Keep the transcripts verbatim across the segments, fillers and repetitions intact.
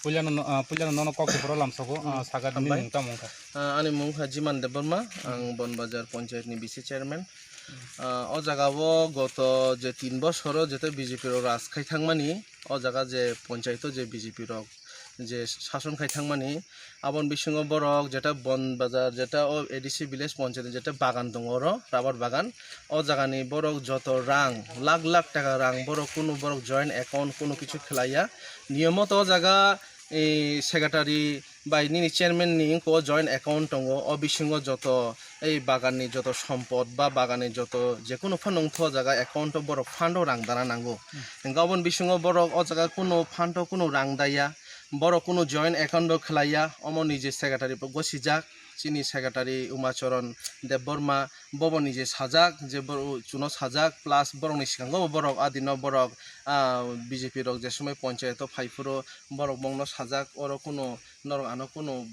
Puilano no, ah, puilano nono kok se boro lamsogo, ah, saga nini mung tamo wngkha? Ah, ani mung kha Jiman Debbarma, ang Bonbazar Panchayat ni vice chairman. Ah, o jaga o goto je tin bosoro jete B J P rok raj khai thangmani, o jaga je panchayat o je B J P rok je sason khai thangmani, aboni bisingo borok jeta Bonbazar jeta o A D C village panchayat ni jeta bagan tongo oro, rubber bagan, o jaga ni borok joto rang lakh lakh taka rang borok kunu borok joint account kunu kichu khlaiya, niyomoto o jaga, eh, secretary bai nini chairman ni wngkha o joint account tongo, o bisingo joto ei bagan ni joto sompot ba bagan ni joto jekunu phano wngtho o jaga account o borok fund o rang dana nango. Hwnkhe oboni bisingo borok o jaga kunu fund o kunu rang daya, borok kunu joint account o khlaiya, omo niji secretary bo gosijak, chini secretary Umacharan Debbarma, bobo niji sajak, je bo chuno sajak, plus borokni swkango bo borok adino borok, ah, B J P rok je somoi panchayat o phai phuru borok bongno sajak, oro kunu norok ano kunu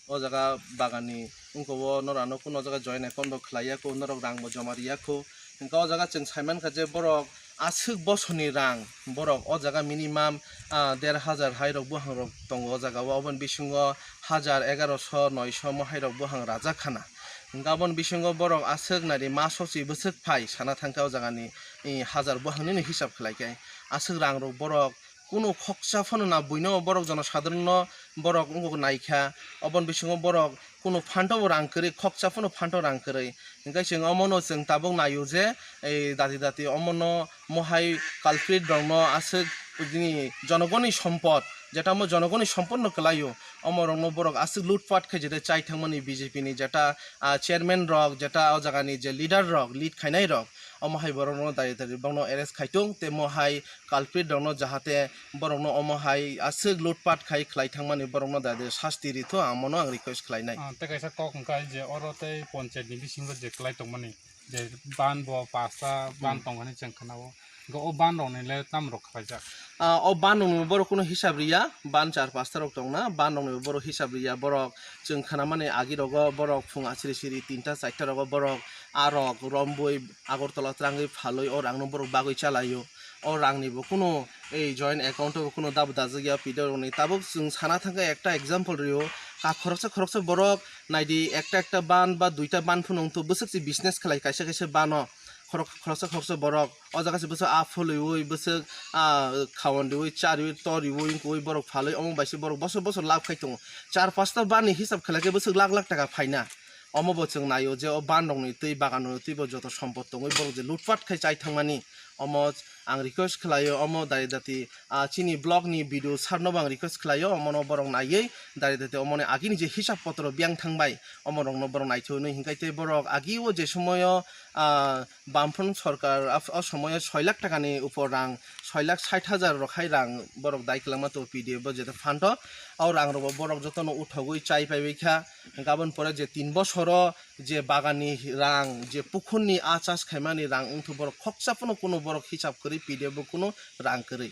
o jaga bagan ni wngkha o norok ano kunu o jaga joint account bo khlaiya kho, norok rang bo joma riya kho. Hwnkhe o jaga chwng saimankha je borok aswk bosoni rang borok o jaga minimum, ah, der hajar hai rok buhang rok tongo o jaga o, oboni bisingo hajar, egaroso, noiso mo hai rok buhang rajak khana. Hwnkhe aboni bisingo borok aswk nari maso si bwswk phai sana thangkha o jaga ni, eh, hajar buhang nini hisab khlai khe aswk rang rok borok kunu khoksa phano na buino borok jono sadharon no borok wngkuk naikha, oboni bisingo borok kunu phanto bo rang kwrwi, khoksa phano phanto rang kwrwi. Hwnkhe chwng omono chwng tabuk naio je, ei dati dati omono mohai culprit rokno aswk bini jonogoni sompot, jeta omo jonogoni sompotno kwlaio, omo rokno borok aswk lutpat khai jeta chai thangmani B J P ni jeta, ah, chairman rok, jeta o jagani je leader rok, lead khainai rok, omo hai borokno dai dai borokno arrest khaitung, tei mohai culprit rokno jahate borokno omo hai aswk lutpat khai khlai thangmani borokno dai dai sasti rithung, ang mono ang request khlainai. Ah, tei kaisa kok hwnkha je oro tei panchayat ni bisingo je kwlai tongmani, je ban bo pasta ban tong hwnwi chwng khna-o. Hwnkhe o ban rokni le tam rok khlaijak? Ah, o ban rokni borok kunu hisab riya, ban char pasta rok tongna, ban rokni borok hisab riya, borok chwng khnamani agi rogo borok phung asiri siri tinta charta rogo borok a rok rombui Agartala twrangwi phalwi o rangno borok bagwi chalaio. O rangni bo kunu ei joint account o bo kunu dabo dajak ya P D rokni. Tabuk chwng sana thangkha ekta example rio, ka khoroksa khoroksa borok naidi ekta ekta ban ba duita ban phano wngthu bwswk se business khlai kaisa kaisa bano khorok-, khoroksa khoroksa borok o jaga se bwswk a pholiui bwswk a khawan riui chariui toriui wngkui borok phalwi omo bai se borok bosor bosor lab khai tongo. Char pasta ban ni hisab khlai khe bwswk lakh lakh taka phaina. Omo bo chwng naio je o ban rokni twi bagan rokni twi bo joto sompot tongwi borok je lutpat khai chai thangmani. Omo ang request khlaio, omo dai dati, ah, chini block ni B D O sir no bo ang request khlaio, omo no borok naiwi dai dati omo ni agini je hisab potro biyang thangbai omo rok no borok naithok hinwi hinkhai tei borok agi o je somoyo, ah, Bamfront sorkar af-, o somoyo soi lakh taka ni upor rang, soi lakh sait hajar rok hai rang borok dai kwlangma tongo P D F bo jeta fund o. O rang rok bo borok joto no uthogwi chai paibai kha. Hwnkhe aboni pore je tin bosoro je bagan ni rang, je pukhun ni a chas khaimani rang wngthu borok khoksa phano kunu borok hisab kwrwi P D F bo kunu rang kwrwi.